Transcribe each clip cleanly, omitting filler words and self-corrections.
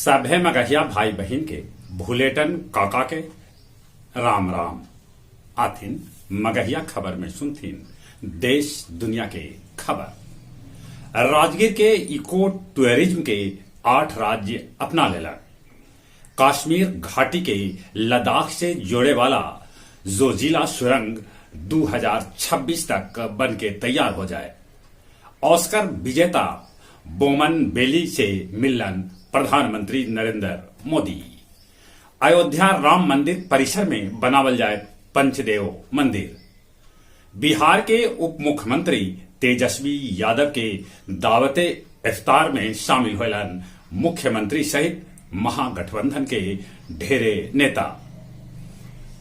सभे मगहिया भाई बहिन के भुलेटन काका के राम राम। आथिन मगहिया खबर में सुनथिन देश दुनिया के खबर। राजगीर के इको टूरिज्म के 8 राज्य अपना लेलक। कश्मीर घाटी के लद्दाख से जोड़े वाला जोजिला सुरंग 2026 तक बन के तैयार हो जाए। ऑस्कर विजेता बोमन बेली से मिलन प्रधानमंत्री नरेंद्र मोदी। अयोध्या राम मंदिर परिसर में बनावल जाए पंचदेव मंदिर। बिहार के उप मुख्यमंत्री तेजस्वी यादव के दावते इफ्तार में शामिल होलन मुख्यमंत्री सहित महागठबंधन के ढेरे नेता।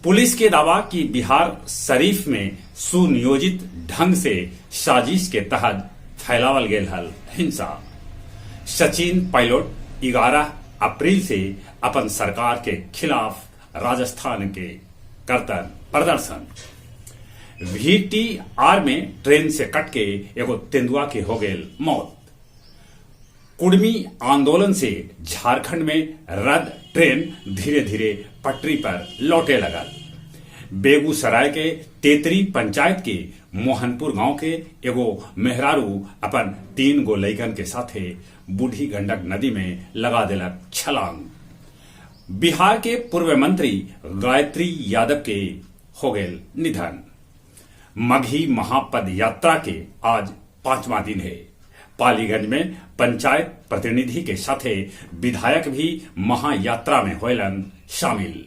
पुलिस के दावा कि बिहार शरीफ में सुनियोजित ढंग से साजिश के तहत फैलावल गेल हल हिंसा। सचिन पायलट 11 अप्रैल से अपन सरकार के खिलाफ राजस्थान के करतन प्रदर्शन। वीटीआर में ट्रेन से कट के एगो तेंदुआ के हो गेल मौत। कुर्मी आंदोलन से झारखंड में रद्द ट्रेन धीरे धीरे पटरी पर लौटे लगल। बेगूसराय के तेतरी पंचायत के मोहनपुर गांव के एगो मेहरारू अपन 3 गो लइकन के साथे बूढ़ी गंडक नदी में लगा देलक छलांग। बिहार के पूर्व मंत्री गायत्री यादव के हो गेल निधन। मगही महापद यात्रा के आज 5वां दिन है। पालीगंज में पंचायत प्रतिनिधि के साथे विधायक भी महायात्रा में होयलन शामिल।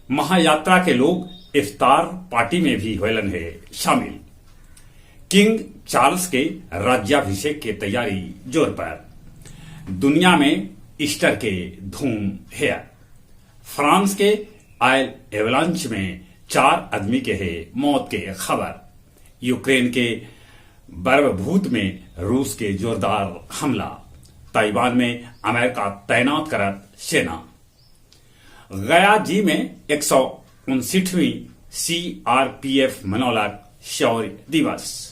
महायात्रा के लोग इफ्तार पार्टी में भी होयलन है शामिल। किंग चार्ल्स के राज्याभिषेक के तैयारी जोर पर। दुनिया में ईस्टर के धूम है। फ्रांस के आयल एवलांच में 4 आदमी के है मौत के खबर। यूक्रेन के बर्बभूत में रूस के जोरदार हमला। ताइवान में अमेरिका तैनात करत सेना। गया जी में 159वीं सीआरपीएफ मनौलक शौर्य दिवस।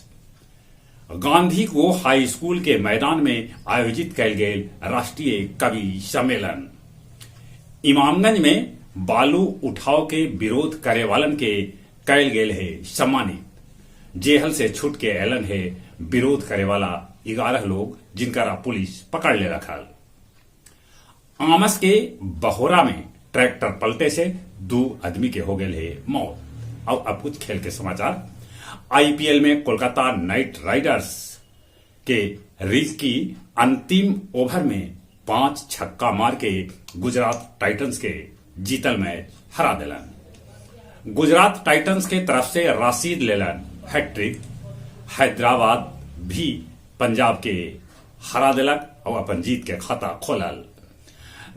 गांधी को हाई स्कूल के मैदान में आयोजित कैल गेल राष्ट्रीय कवि सम्मेलन। इमामगंज में बालू उठाव के विरोध करे वालन के कैल गेल है सम्मानित। जेहल से छूट के एलन है विरोध करे वाला 11 लोग जिनका पुलिस पकड़ ले रखल। आमस के बहोरा में ट्रैक्टर पलटे से 2 आदमी के हो गए है मौत। और अब कुछ खेल के समाचार। आईपीएल में कोलकाता नाइट राइडर्स के रिकी अंतिम ओवर में 5 छक्का मार के गुजरात टाइटंस के जीतल मैच हरा दिलन। गुजरात टाइटंस के तरफ से राशिद लेलन हैट्रिक। हैदराबाद भी पंजाब के हरा दिलक और अपन जीत के खाता खोलल।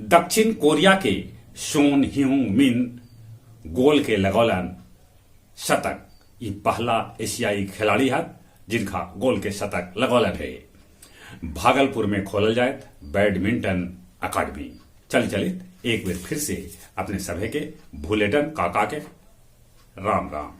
दक्षिण कोरिया के सोन ह्यूंग मिन गोल के लगौलन शतक। ये पहला एशियाई खिलाड़ी है जिनका गोल के शतक लगौलन है। भागलपुर में खोलल जाए बैडमिंटन अकादमी। चल चलित एक बार फिर से अपने सभे के भुलेटन काका के राम राम।